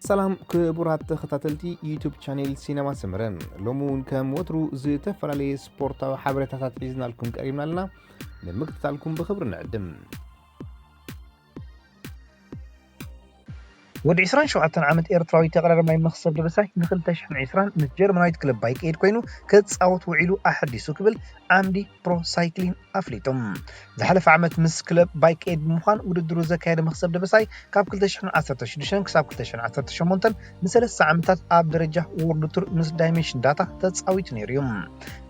ሰላም ክቡራት ተኸታተልቲ ዩቱብ ቻኔል ሲነማ ሰመረ፣ ሎሚ እውን ከም ወትሩ ዝተፈላለየ ስፖርታዊ ሓበሬታታት ሒዝናልኩም ቀሪብና ኣለና። ንምክትታልኩም ብኽብሪ ንዕድም። ወዲ ዕስራን ሸውዓተን ዓመት ኤርትራዊ ተቐዳዳማይ መኽሰብ ደበሳይ ን ክልተ ሽሕን ዕስራን ምስ ጀርመናዊት ክለብ ባይክ ኤድ ኮይኑ ክጻወት ውዒሉ ኣሐዲሱ ክብል ዓምዲ ፕሮ ሳይክሊን ኣፍሊጡ። ዝሓለፈ ዓመት ምስ ክለብ ባይክ ኤድ ብምዃን ውድድሩ ዘካየደ መኽሰብ ደበሳይ ካብ ክልተ ሽሕን ዓሰርተ ሽዱሽተን ክሳብ ክልተ ሽሕን ዓሰርተ ሸሞንተን ንሰለስተ ዓመታት ኣብ ደረጃ ዎርልድ ቱር ምስ ዳይሜንሽን ዳታ ተጻዊቱ ነይሩ እዩ።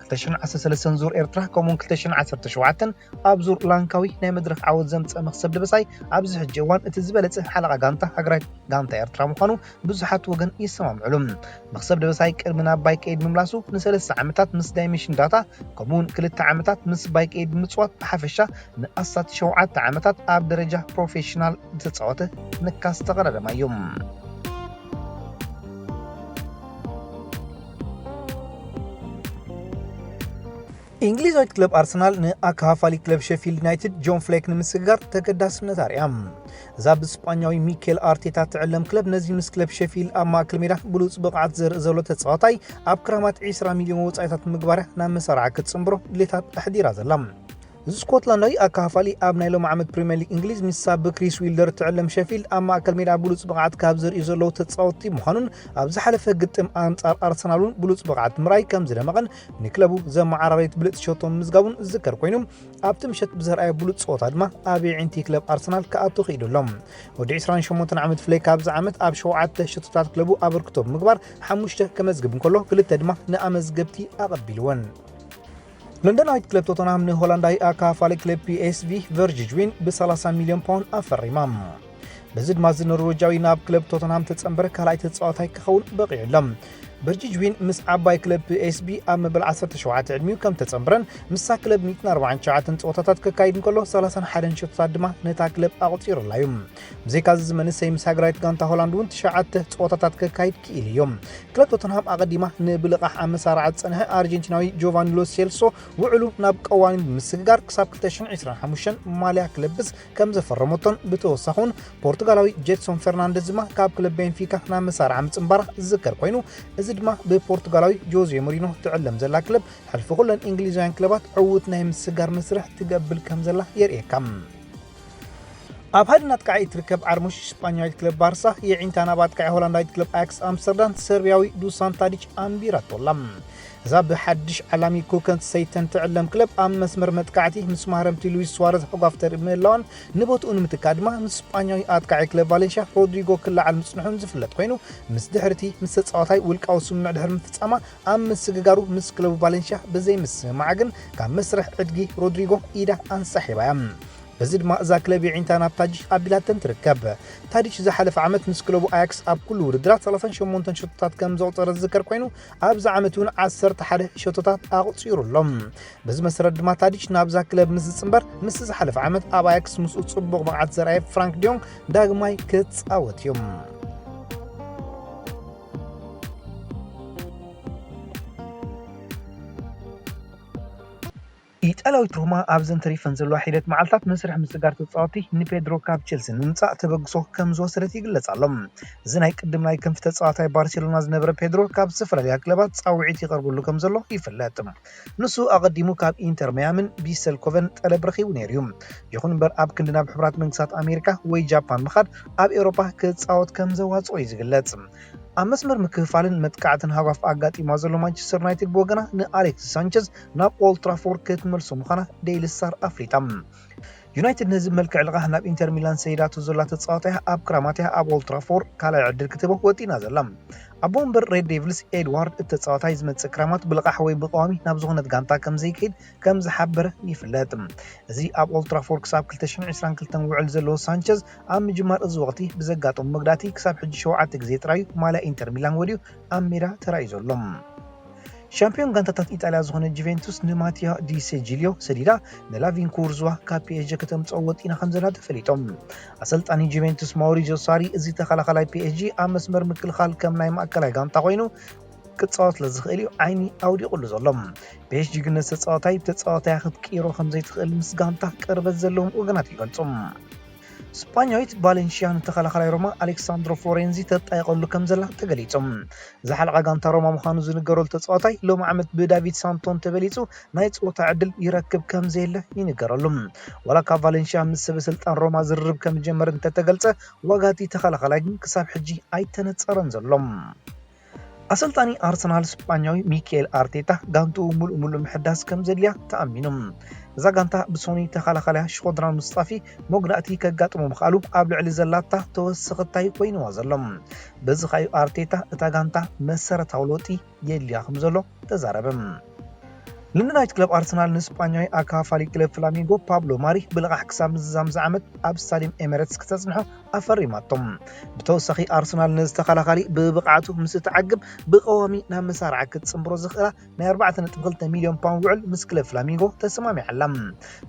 ክልተ ሽሕን ዓሰርተ ሰለስተን ዙር ኤርትራ ከምኡውን ክልተ ሽሕን ዓሰርተ ሸውዓተን ኣብ ዙር ላንካዊ ናይ መድረኽ ዓወት ዘምጸ መኽሰብ ደበሳይ ኣብዚ ሕጂ እዋን እቲ ዝበለጸ ሓለቓ ጋንታ ሃገራዊት ጋንታ ኤርትራ ምዃኑ ብዙሓት ወገን ይሰማምዕሉ። መኽሰብ ደበሳይ ቅድሚ ናብ ባይክ ኤድ ምምላሱ ንሰለስተ ዓመታት ምስ ዳይሜንሽን ዳታ ከምኡውን ክልተ ዓመታት ምስ ባይክ ኤድ ብምጽዋት ብሓፈሻ ንኣስታት ሸውዓተ ዓመታት ኣብ ደረጃ ፕሮፌሽናል ዝተጻወተ ንካስ ተቐዳዳማይ እዩ። እንግሊዛዊት ክለብ ኣርሰናል ንኣካፋፋሊ ክለብ ሸፊልድ ዩናይትድ ጆን ፍሌክ ንምስግጋር ተገዳስነት ኣርእያ። እዛ ብስጳኛዊ ሚኬል ኣርቴታ ትዕለም ክለብ ነዚ ምስ ክለብ ሸፊልድ ኣብ ማእከል ሜዳ ብሉጽ ብቕዓት ዘርኢ ዘሎ ተጻዋታይ ኣብ ክራማት ዕስራ ሚልዮን ወጻኢታት ምግባርያ ናብ መሳርዓ ክትጽንብሮ ድሌታት ኣሕዲራ ዘላ። እዚ ስኮትላንዳዊ ኣካፋፋሊ ኣብ ናይ ሎም ዓመት ፕሪምየር ሊግ እንግሊዝ ምስ ሳብ ክሪስ ዊልደር ትዕለም ሸፊልድ ኣብ ማእከል ሜዳ ብሉጽ ብቕዓት ካብ ዘርእዩ ዘለዉ ተጻወትቲ ምዃኑን ኣብ ዝሓለፈ ግጥም ኣንጻር ኣርሰናል እውን ብሉጽ ብቕዓት ምርኣይ ከም ዝደመቐን ንክለቡ ዘመዓራረየት ብልጽቲ ሸቶ ምምዝጋቡን ዝዝከር ኮይኑ፣ ኣብቲ ምሸት ብዘርኣየ ብሉጽ ጸወታ ድማ ኣብ የዒንቲ ክለብ ኣርሰናል ክኣቱ ክኢሉ ኣሎ። ወዲ ዕስራን ሸሞንተን ዓመት ፍሌክ ኣብዚ ዓመት ኣብ ሸውዓተ ሸቶታት ክለቡ ኣበርክቶ ብምግባር ሓሙሽተ ከመዝግብ እንከሎ ክልተ ድማ ንኣመዝገብቲ ኣቐቢልወን። ለንደናዊት ክለብ ቶተንሃም ንሆላንዳዊ ኣካፋሊ ክለብ ፒኤስቪ ቨርጅጅ ዊን ብ ሰላሳ ሚልዮን ፓውንድ ኣፈሪማ። በዚ ድማ እዚ ኖርዌጃዊ ናብ ክለብ ቶተንሃም ተጸንበረ ካልኣይ ተጻዋታይ ክኸውን በቒዑ ኣሎ። ቨርጅጅ ዊን ምስ ዓባይ ክለብ ፒኤስቪ ኣብ መበል ዓሰርተ ሸውዓተ ዕድሚኡ ከም ተጸንበረን ምስታ ክለብ ሚእትን ኣርባዓን ትሽዓተን ጸወታታት ከካይድ እንከሎ ሰላሳን ሓደን ሸቶታት ድማ ነታ ክለብ ኣቑጺሩላ እዩ። ብዘይካዚ እዚ መንእሰይ ምስ ሃገራዊት ጋንታ ሆላንድ እውን ትሽዓተ ጸወታታት ከካይድ ክኢሉ እዩ። ክለብ ቶተንሃም ኣቐዲማ ንብልቓሕ ኣብ መሳርዓ ዝጸንሐ ኣርጀንቲናዊ ጆቫኒ ሎ ሴልሶ ውዕሉ ናብ ቀዋሚ ብምስግጋር ክሳብ ክልተ ሽሕን ዕስራን ሓሙሽተን ማልያ ክለብስ ከም ዘፈረመቶን ብተወሳኺ እውን ፖርቱጋላዊ ጄትሶን ፈርናንደዝ ድማ ካብ ክለብ ቤንፊካ ናብ መሳርዓ ምጽንባራ ዝዝከር ኮይኑ፣ እዚ ድማ ብፖርቱጋላዊ ጆዜ ሞሪኖ ትዕለም ዘላ ክለብ ሕልፊ ኩለን እንግሊዛውያን ክለባት ዕዉት ናይ ምስጋር መስርሕ ትገብር ከም ዘላ የርእየካ። ኣብ ሃድን ኣጥቃዒ እትርከብ ዓርሞሽ ስጳኛዊት ክለብ ባርሳ የዒንታ ናብ ኣጥቃዒ ሆላንዳዊት ክለብ ኣያክስ ኣምስተርዳም ሰርቢያዊ ዱሳን ታዲች ኣንቢራቶ ኣላ። እዛ ብሓድሽ ዓላሚ ኮከን ሰይተን ትዕለም ክለብ ኣብ መስመር መጥቃዕቲ ምስ ማህረምቲ ሉዊስ ሱዋረዝ ሕጓፍ ተርኢ ምህላዋን ንቦትኡ ንምትካእ ድማ ምስ ስጳኛዊ ኣጥቃዒ ክለብ ቫሌንሽያ ሮድሪጎ ክለዓል ምጽንሑን ዝፍለጥ ኮይኑ፣ ምስ ድሕርቲ ምስ ተጻዋታይ ውልቃዊ ስምምዕ ድሕሪ ምፍጻማ ኣብ ምስግጋሩ ምስ ክለቡ ቫሌንሽያ ብዘይምስምማዓ ግን ካብ መስርሕ ዕድጊ ሮድሪጎ ኢዳ ኣንሳሒባ እያ። በዚ ድማ እዛ ክለብ የዒንታ ናብ ታዲች ኣቢላተን ትርከብ። ታዲች ዝሓለፈ ዓመት ምስ ክለቡ ኣያክስ ኣብ ኩሉ ውድድራት ሰላሳን ሸሞንተን ሸቶታት ከም ዘቑጸረ ዝዝከር ኮይኑ፣ ኣብዚ ዓመት እውን ዓሰርተ ሓደ ሸቶታት ኣቑጺሩ ኣሎ። በዚ መሰረት ድማ ታዲች ናብዛ ክለብ ምስ ዝጽንበር፣ ምስ ዝሓለፈ ዓመት ኣብ ኣያክስ ምስኡ ጽቡቕ ብቕዓት ዘርኣየ ፍራንክ ዲዮንግ ዳግማይ ክጻወት እዩ። ኢጣልያዊት ሮማ ኣብዘን ተሪፈን ዘለዋ ሒደት መዓልታት መስርሕ ምስጋር ተጻወቲ ንፔድሮ ካብ ቼልሲ ንምምጻእ ተበግሶ ከም ዝወሰደት ይግለጽ ኣሎ። እዚ ናይ ቅድም ናይ ክንፊ ተጻዋታይ ባርሴሎና ዝነበረ ፔድሮ ካብ ዝተፈላለያ ክለባት ጻውዒት ይቐርበሉ ከም ዘሎ ይፍለጥ። ንሱ ኣቐዲሙ ካብ ኢንተር መያምን ቢሰልኮቨን ጠለብ ረኺቡ ነይሩ እዩ። ይኹን እምበር ኣብ ክንዲ ናብ ሕቡራት መንግስታት ኣሜሪካ ወይ ጃፓን ምኻድ ኣብ ኤውሮጳ ክጻወት ከም ዘዋጽኦ እዩ ዝግለጽ። ኣብ መስመር ምክፍፋልን መጥቃዕትን ሃጓፍ ኣጋጢማ ዘሎ ማንቸስተር ዩናይትድ ብወገና ንኣሌክስ ሳንቸዝ ናብ ኦልትራፎርድ ክትመልሶ ምዃና ዴይሊ ስታር ኣፍሊጣ። ዩናይትድ ነዚ መልክዕ ልቓሕ ናብ ኢንተር ሚላን ሰይዳቶ ዘላ ተጻዋታይ ኣብ ክራማትያ ኣብ ኦልትራፎርድ ካልኣይ ዕድል ክትህቦ ወጢና ዘላ። ኣቦ ወንበር ሬድ ዴቪልስ ኤድዋርድ እቲ ተጻዋታይ ዝመጽእ ክራማት ብልቓሕ ወይ ብቐዋሚ ናብ ዝኾነት ጋንታ ከም ዘይከይድ ከም ዝሓበረ ይፍለጥ። እዚ ኣብ ኦልትራፎርድ ክሳብ ክልተ ሽሕን ዕስራን ክልተን ውዕል ዘለዎ ሳንቸዝ ኣብ ምጅማር እዚ ወቕቲ ብዘጋጠሙ መጉዳእቲ ክሳብ ሕጂ ሸውዓተ ግዜ ጥራዩ ማልያ ኢንተር ሚላን ወድዩ ኣብ ሜዳ ተራእዩ ዘሎ። ሻምፒዮን ጋንታታት ኢጣልያ ዝኾነ ጁቬንቱስ ንማቲያ ዲ ሴጂልዮ ሰዲዳ ንላቪን ኩርዝዋ ካብ ፒኤስጂ ከተምጽኦ ወጢና ከም ዘላ ተፈሊጦም። ኣሰልጣኒ ጁቬንቱስ ማውሪዚዮ ሳሪ እዚ ተኸላኻላይ ፒኤስጂ ኣብ መስመር ምክልኻል ከም ናይ ማእከላይ ጋንታ ኮይኑ ክጻወት ስለ ዝኽእል እዩ ዓይኒ ኣውዲቑሉ ዘሎ። ፒኤስጂ ግን ነዚ ተጻዋታይ ብተጻዋታያ ክትቅይሮ ከም ዘይትኽእል ምስ ጋንታ ቅርበት ዘለዎም ወገናት ይገልጹ። ስጳኛዊት ቫሌንሽያ ንተኸላኸላይ ሮማ ኣሌክሳንድሮ ፍሎሬንዚ ተጣይቐሉ ከም ዘላ ተገሊጹ። ዝሓለቐ ጋንታ ሮማ ምዃኑ ዝንገረሉ ተጻዋታይ ሎሚ ዓመት ብዳቪድ ሳንቶን ተበሊጹ ናይ ጸወታ ዕድል ይረክብ ከም ዘየለ ይንገረሉ። ዋላ ካብ ቫሌንሽያ ምስ ሰበ ስልጣን ሮማ ዝርርብ ከም ዝጀመረ እንተተገልጸ፣ ዋጋ እቲ ተኸላኸላይ ግን ክሳብ ሕጂ ኣይተነጸረን ዘሎ። ኣሰልጣኒ ኣርሰናል ስጳኛዊ ሚካኤል ኣርቴታ ጋንትኡ ሙሉእ ሙሉእ ምሕዳስ ከም ዘድልያ ተኣሚኑ። እዛ ጋንታ ብሶኒ ተኸላኸላ ሽኾድራን ሙስጣፊ መጉዳእቲ ከጋጥሞ ምኽኣሉ ኣብ ልዕሊ ዘላታ ተወሰኽታይ ኮይንዋ ዘሎ። በዚ ኻዩ ኣርቴታ እታ ጋንታ መሰረታዊ ለውጢ የድልያ ከም ዘሎ ተዛረበ። ለንደናዊት ክለብ ኣርሰናል ንስጳኛዊ ኣካፋሊ ክለብ ፍላሚንጎ ፓብሎ ማሪ ብልቓሕ ክሳብ ምዝዛም ዝዓመት ኣብ ስታዲየም ኤሜሬትስ ክተጽንሖ ኣፈሪማቶም። ብተወሳኺ ኣርሰናል ነዚ ተኸላኻሊ ብብቕዓቱ ምስ እትዓግብ ብቐዋሚ ናብ መሳርዓ ክትጽንብሮ ዝኽእላ ናይ ኣርባዕተ ነጥቢ ክልተ ሚልዮን ፓውንድ ውዕል ምስ ክለብ ፍላሚንጎ ተሰማሚዓላ።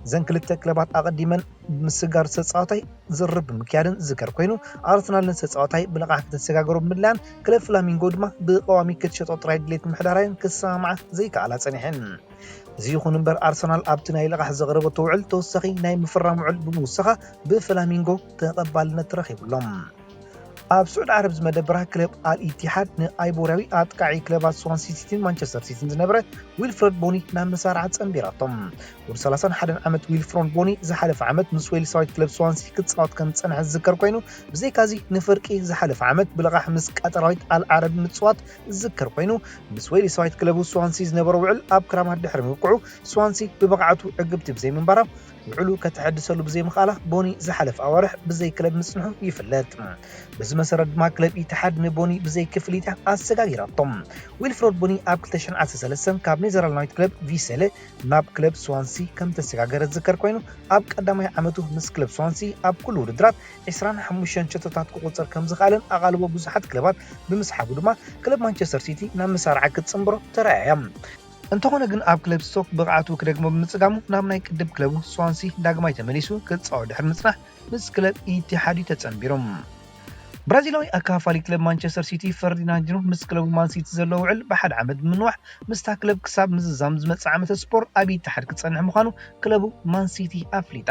እዘን ክልተ ክለባት ኣቐዲመን ምስጋር ተጻዋታይ ዝርርብ ብምክያድን ዝዝከር ኮይኑ፣ ኣርሰናል ነዚ ተጻዋታይ ብልቓሕ ክተሰጋገሮ ብምድላያን ክለብ ፍላሚንጎ ድማ ብቐዋሚ ክትሸጦ ጥራይ ድሌት ምሕዳራየን ክሰማምዓ ዘይከኣላ ጸኒሐን። እዚ ይኹን እምበር ኣርሰናል ኣብቲ ናይ ልቓሕ ዘቕረበቶ ውዕል ተወሳኺ ናይ ምፍራም ውዕል ብምውሳኻ ብፍላሚንጎ ተቐባልነት ረኺቡሎም። ኣብ ስዑድ ዓረብ ዝመደበራ ክለብ ኣል ኢቲሓድ ንኣይቦርያዊ ኣጥቃዒ ክለባት ስዋንሲ ሲቲን ማንቸስተር ሲቲን ዝነበረ ዊልፍረድ ቦኒ ናብ መሳርዓ ጸንቢራቶም። ወዲ ሰላሳን ሓደን ዓመት ዊልፍረድ ቦኒ ዝሓለፈ ዓመት ምስ ዌልሳዊት ክለብ ስዋንሲ ክጻወት ከም ዝጸንሐ ዝዝከር ኮይኑ፣ ብዘይካዚ ንፍርቂ ዝሓለፈ ዓመት ብልቓሕ ምስ ቀጠራዊት ኣል ዓረብ ምጽዋት ዝዝከር ኮይኑ፣ ምስ ዌልሳዊት ክለቡ ስዋንሲ ዝነበሮ ውዕል ኣብ ክራማት ድሕሪ ምብቅዑ ስዋንሲ ብብቕዓቱ ዕግብቲ ብዘይምንባራ ውዕሉ ከተሐድሰሉ ብዘይምኽኣላ ቦኒ ዝሓለፈ ኣዋርሕ ብዘይ ክለብ ምጽንሑ ይፍለጥ። በዚ መሰረት ድማ ክለብ ኢትሓድ ንቦኒ ብዘይ ክፍሊት ኣሰጋጊራቶም። ዊልፍረድ ቦኒ ኣብ ክልተ ሽሕን ዓሰርተ ሰለስተን ካብ ኔዘርላንዳዊት ክለብ ቪሰለ ናብ ክለብ ስዋንሲ ከም ተሰጋገረ ዝዝከር ኮይኑ፣ ኣብ ቀዳማይ ዓመቱ ምስ ክለብ ስዋንሲ ኣብ ኩሉ ውድድራት ዕስራን ሓሙሽተን ሸቶታት ክቑጽር ከም ዝኽኣለን ኣቓልቦ ብዙሓት ክለባት ብምስሓቡ ድማ ክለብ ማንቸስተር ሲቲ ናብ መሳርዓ ክትጽንብሮ ተረኣያ። እንተኾነ ግን ኣብ ክለብ ስቶክ ብቕዓቱ ክደግሞ ብምጽጋሙ ናብ ናይ ቅድም ክለቡ ስዋንሲ ዳግማይ ተመሊሱ ክጻወት ድሕሪ ምጽናሕ ምስ ክለብ ኢቲሓድ እዩ ተጸንቢሩ። ብራዚላዊ ኣካፋሊ ክለብ ማንቸስተር ሲቲ ፈርዲናንዲኖ ምስ ክለቡ ማን ሲቲ ዘለዎ ውዕል ብሓደ ዓመት ብምንዋሕ ምስታ ክለብ ክሳብ ምዝዛም ዝመጽእ ዓመተ ስፖርት ኣብ ኢቲሓድ ክጸንሕ ምዃኑ ክለቡ ማን ሲቲ ኣፍሊጣ።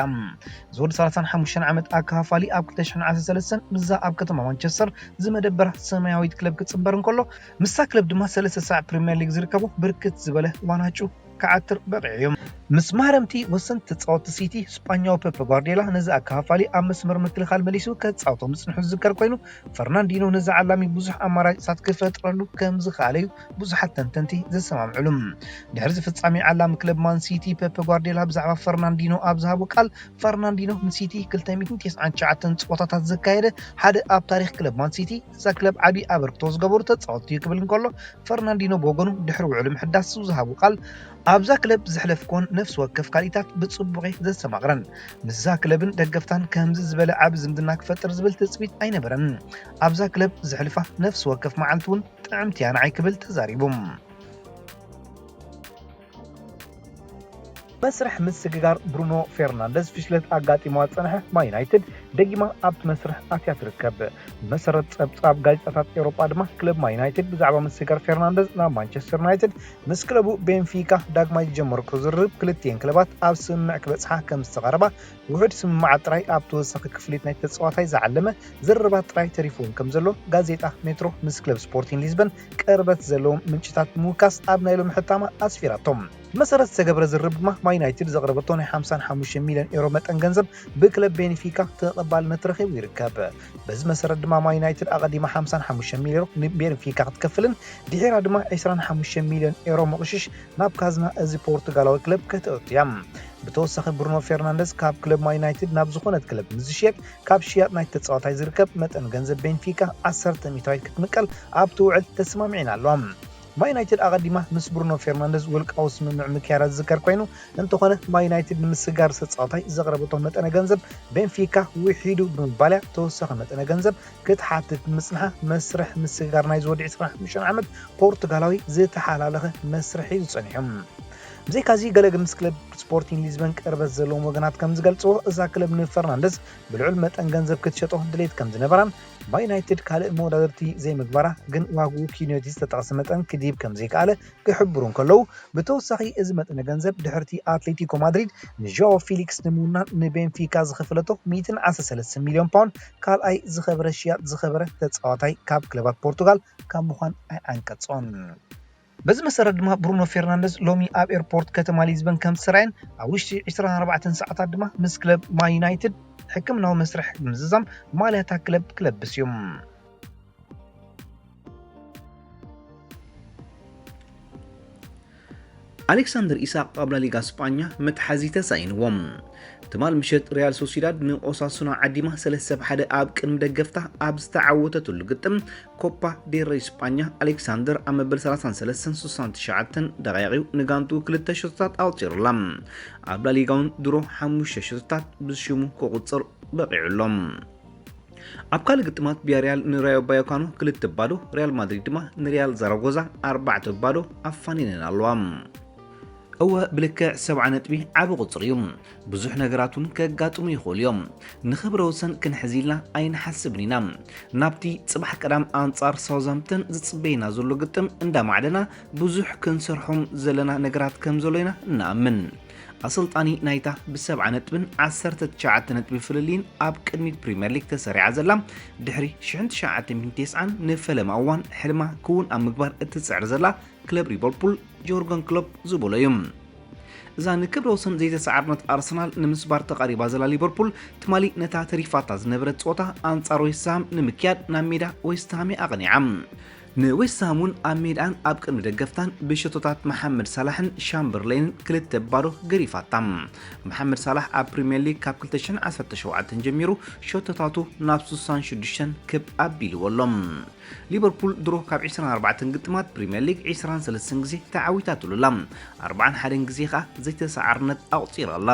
ዝወዲ ሰላሳን ሓሙሽተን ዓመት ኣካፋሊ ኣብ ክልተ ሽሕን ዓሰርተ ሰለስተን ምስዛ ኣብ ከተማ ማንቸስተር ዝመደበራ ሰማያዊት ክለብ ክጽንበር እንከሎ፣ ምስታ ክለብ ድማ ሰለስተ ሳዕ ፕሪምየር ሊግ ዝርከቦ ብርክት ዝበለ ዋንጫ ክዓትር በቒዑ እዩ። ምስ ማህረምቲ ወሰንቲ ተጻወትቲ ሲቲ፣ ስጳኛዊ ፔፕ ጓርዲዮላ ነዚ ኣካፋሊ ኣብ መስመር ምክልኻል መሊሱ ከጻውቶ ምጽንሑ ዝዝከር ኮይኑ፣ ፈርናንዲኖ ነዚ ዓላሚ ብዙሕ ኣማራጺታት ክፈጥረሉ ከም ዝኸኣለ እዩ ብዙሓት ተንተንቲ ዝሰማምዕሉ። ድሕሪ እዚ ፍጻሜ ዓላሚ ክለብ ማን ሲቲ ፔፕ ጓርዲዮላ ብዛዕባ ፈርናንዲኖ ኣብ ዝሃቦ ቃል፣ ፈርናንዲኖ ንሲቲ ክልተ ሚእትን ተስዓን ትሽዓተን ጸወታታት ዘካየደ ሓደ ኣብ ታሪኽ ክለብ ማን ሲቲ፣ እዛ ክለብ ዓቢ ኣበርክቶ ዝገበሩ ተጻወትቲ እዩ ክብል እንከሎ፣ ፈርናንዲኖ ብወገኑ ድሕሪ ውዕሉ ምሕዳስ ዝሃቦ ቃል፣ ኣብዛ ክለብ ዘሕለፍኩወን ነፍሲ ወከፍ ካልኢታት ብጽቡቕ እየ ዘስተማቕረን። ምስዛ ክለብን ደገፍታን ከምዚ ዝበለ ዓቢ ዝምድና ክፈጥር ዝብል ትጽቢት ኣይነበረን። ኣብዛ ክለብ ዘሕልፋ ነፍሲ ወከፍ መዓልቲ እውን ጥዕምቲ እያ ንዓይ ክብል ተዛሪቡ። መስርሕ ምስግጋር ብሩኖ ፌርናንደዝ ፍሽለት ኣጋጢምዋ ዝጸንሐ ማን ዩናይትድ ደጊማ ኣብቲ መስርሕ ኣትያ ትርከብ። ብመሰረት ጸብጻብ ጋዜጣታት ኤውሮጳ ድማ ክለብ ማን ዩናይትድ ብዛዕባ ምስግጋር ፌርናንደዝ ናብ ማንቸስተር ዩናይትድ ምስ ክለቡ ቤንፊካ ዳግማይ ዝጀመርክዎ ዝርርብ ክልቲኤን ክለባት ኣብ ስምምዕ ክበጽሓ ከም ዝተቓረባ ውሑድ ስምምዓት ጥራይ ኣብ ተወሳኺ ክፍሊት ናይ ተጻዋታይ ዝዓለመ ዝርርባት ጥራይ ተሪፍዎም ከም ዘሎ ጋዜጣ ሜትሮ ምስ ክለብ ስፖርቲንግ ሊዝበን ቅርበት ዘለዎም ምንጭታት ብምውካስ ኣብ ናይ ሎሚ ሕታማ ኣስፊራቶም። ብመሰረት ዝተገብረ ዝርርብ ድማ ማን ዩናይትድ ዘቕረበቶ ናይ ሓምሳን ሓሙሽተን ሚልዮን ኤሮ መጠን ገንዘብ ብክለብ ቤንፊካ ተቐባልነት ረኺቡ ይርከብ። በዚ መሰረት ድማ ማን ዩናይትድ ኣቐዲማ ሓምሳን ሓሙሽተን ሚልዮን ንቤንፊካ ክትከፍልን ድሒራ ድማ ዕስራን ሓሙሽተን ሚልዮን ኤሮ መቑሽሽ ናብ ካዝና እዚ ፖርቱጋላዊ ክለብ ከተእቱ እያ። ብተወሳኺ ብሩኖ ፌርናንደዝ ካብ ክለብ ማን ዩናይትድ ናብ ዝኾነት ክለብ ምስ ዝሽየጥ ካብ ሽያጥ ናይ ተጻዋታይ ዝርከብ መጠን ገንዘብ ቤንፊካ ዓሰርተ ሚእታዊት ክትምቀል ኣብቲ ውዕል ተስማሚዕን ኣለዋ። ማን ዩናይትድ ኣቐዲማ ምስ ብሩኖ ፌርናንደዝ ውልቃዊ ስምምዕ ምክያዳ ዝዝከር ኮይኑ፣ እንተኾነ ማን ዩናይትድ ንምስጋር ዝተጻዋታይ ዘቕረበቶ መጠነ ገንዘብ ቤንፊካ ውሒዱ ብምባልያ ተወሳኺ መጠነ ገንዘብ ክትሓትት ብምጽንሓ መስርሕ ምስግጋር ናይ ዝወዲ ዕስራን ሓሙሽተን ዓመት ፖርቱጋላዊ ዝተሓላለኸ መስርሕ እዩ ጸኒሑ። ብዘይካዚ፣ ገለ ምስ ክለብ ስፖርቲንግ ሊዝበን ቅርበት ዘለዎም ወገናት ከም ዝገልጽዎ፣ እዛ ክለብ ንፈርናንደዝ ብልዑል መጠን ገንዘብ ክትሸጦ ድሌት ከም ዝነበራን፣ ማ ዩናይትድ ካልእ መወዳደርቲ ዘይምግባራ፣ ግን ዋግኡ ኪኖቲ ዝተጠቕሰ መጠን ክድይብ ከም ዘይከኣለ ክሕብሩ እንከለዉ፣ ብተወሳኺ እዚ መጠነ ገንዘብ ድሕርቲ ኣትሌቲኮ ማድሪድ ንዣኦ ፊሊክስ ንምውናን ንቤንፊካ ዝኸፈለቶ ሚእትን ዓሰርተ ሰለስተ ሚልዮን ፓውንድ፣ ካልኣይ ዝኸበረ ሽያጥ ዝኸበረ ተጻዋታይ ካብ ክለባት ፖርቱጋል ካብ ምዃን ኣይዓንቀጾን። በዚ መሰረት ድማ ብሩኖ ፌርናንደዝ ሎሚ ኣብ ኤርፖርት ከተማ ሊዝበን ከም ዝሰራየን ኣብ ውሽጢ ዕስራን ኣርባዕተን ሰዓታት ድማ ምስ ክለብ ማ ዩናይትድ ሕክምናዊ መስርሕ ብምዝዛም ማልያታ ክለብ ክለብስ እዩ። ኣሌክሳንደር ኢሳቅ ኣብ ላሊጋ ስጳኛ መትሓዚ ተሳኢንዎም። ትማል ምሸት ሪያል ሶሲዳድ ንኦሳሱና ዓዲማ ሰለስተ ብ ሓደ ኣብ ቅድሚ ደገፍታ ኣብ ዝተዓወተትሉ ግጥም ኮፓ ዴል ሬይ ስጳኛ፣ ኣሌክሳንደር ኣብ መበል ሰላሳን ሰለስተን ስሳን ትሽዓተን ደቂቕ እዩ ንጋንቱ ክልተ ሸቶታት ኣቑጺሩላ። ኣብ ላሊጋ እውን ድሮ ሓሙሽተ ሸቶታት ብሽሙ ክቑጽር በቒዑ ኣሎ። ኣብ ካልእ ግጥማት ቪያሪያል ንራዮ ቫያካኖ ክልተ ባዶ፣ ሪያል ማድሪድ ድማ ንሪያል ዛራጎዛ ኣርባዕተ ባዶ ኣፋኒነን ኣለዋ። እወ፣ ብልክዕ ሰብዓ ነጥቢ ዓቢ ቁጽሪ እዩ። ብዙሕ ነገራት እውን ከጋጥሙ ይኽእሉ እዮም። ንኽብረ ወሰን ክንሕዝ ኢልና ኣይንሓስብን ኢና። ናብቲ ጽባሕ ቀዳም ኣንጻር ሳውዝሃምፕተን ዝጽበየና ዘሎ ግጥም እንዳማዕደና ብዙሕ ክንሰርሖም ዘለና ነገራት ከም ዘሎ ኢና እንኣምን። ኣሰልጣኒ ናይታ ብሰብዓ ነጥብን ዓሰርተ ትሽዓተ ነጥቢ ፍልልይን ኣብ ቅድሚት ፕሪምየር ሊግ ተሰሪዓ ዘላ፣ ድሕሪ ሽሕን ትሽዓተ ሚእትን ተስዓን ንፈለማ እዋን ሕልማ ክውን ኣብ ምግባር እትጽዕር ዘላ ክለብ ሊቨርፑል ጆርገን ክሎፕ ዝበሎ እዩ። እዛ ንክብረ ወሰን ዘይተሰዓርነት ኣርሰናል ንምስባር ተቓሪባ ዘላ ሊቨርፑል፣ ትማሊ ነታ ተሪፋታ ዝነበረት ጸወታ ኣንጻር ዌስትሃም ንምክያድ ናብ ሜዳ ዌስትሃም እያ ኣቕኒዓ። ንዌስትሃም እውን ኣብ ሜዳኣን ኣብ ቅድሚ ደገፍታን ብሸቶታት መሓመድ ሳላሕን ሻምበርሌንን ክልተ ባዶ ገሪፋታ። መሓመድ ሳላሕ ኣብ ፕሪምየር ሊግ ካብ ክልተ ሽሕን ዓሰርተ ሸውዓተን ጀሚሩ ሸቶታቱ ናብ ስሳን ሽዱሽተን ክብ ኣቢልዎ ኣሎ። ሊቨርፑል ድሮ ካብ ዕስራን ኣርባዕተን ግጥማት ፕሪምየር ሊግ ዕስራን ሰለስተን ግዜ ተዓዊታትሉ ኣላ። ኣርባዓን ሓደን ግዜ ከኣ ዘይተሰዓርነት ኣቑጺራ ኣላ።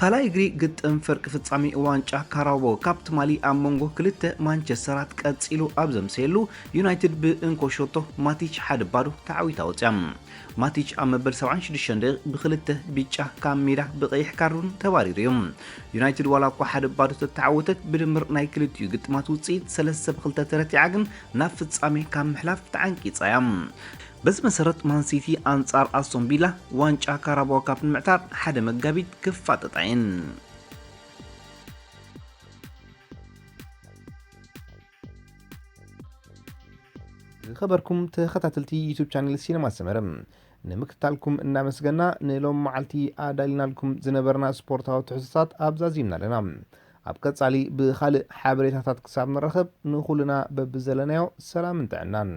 ካልኣይ እግሪ ግጥም ፍርቂ ፍጻሜ ዋንጫ ካራባኦ ካፕ ትማሊ ኣብ መንጎ ክልተ ማንቸስተራት ቀጺሉ ኣብ ዘምሰየሉ፣ ዩናይትድ ብእንኮ ሸቶ ማቲች ሓደ ባዶ ተዓዊታ ወጽያ። ማቲች ኣብ መበል ሰብዓን ሽዱሽተን ደቂቕ ብክልተ ቢጫ ካብ ሜዳ ብቐይሕ ካርድ እውን ተባሪሩ እዩ። ዩናይትድ ዋላ እኳ ሓደ ባዶ ተተዓወተት፣ ብድምር ናይ ክልቲኡ ግጥማት ውጽኢት ሰለስተ ብክልተ ተረቲዓ ግን ናብ ፍጻሜ ካብ ምሕላፍ ተዓንቂጻ እያ። በዚ መሰረት ማን ሲቲ ኣንጻር ኣስቶን ቪላ ዋንጫ ካራባኦ ካፕ ንምዕታር ሓደ መጋቢት ክፋጠጣ እየን። ዝኸበርኩም ተኸታተልቲ ዩቱብ ቻነል ሲነማ ሰመረ፣ ንምክትታልኩም እናመስገና፣ ንሎም መዓልቲ ኣዳሊናልኩም ዝነበርና ስፖርታዊ ትሕዝቶታት ኣብዛዚምና ኣለና። ኣብ ቀጻሊ ብኻልእ ሓበሬታታት ክሳብ ንራኸብ፣ ንኹልና በብዘለናዮ ሰላምን ጥዕናን።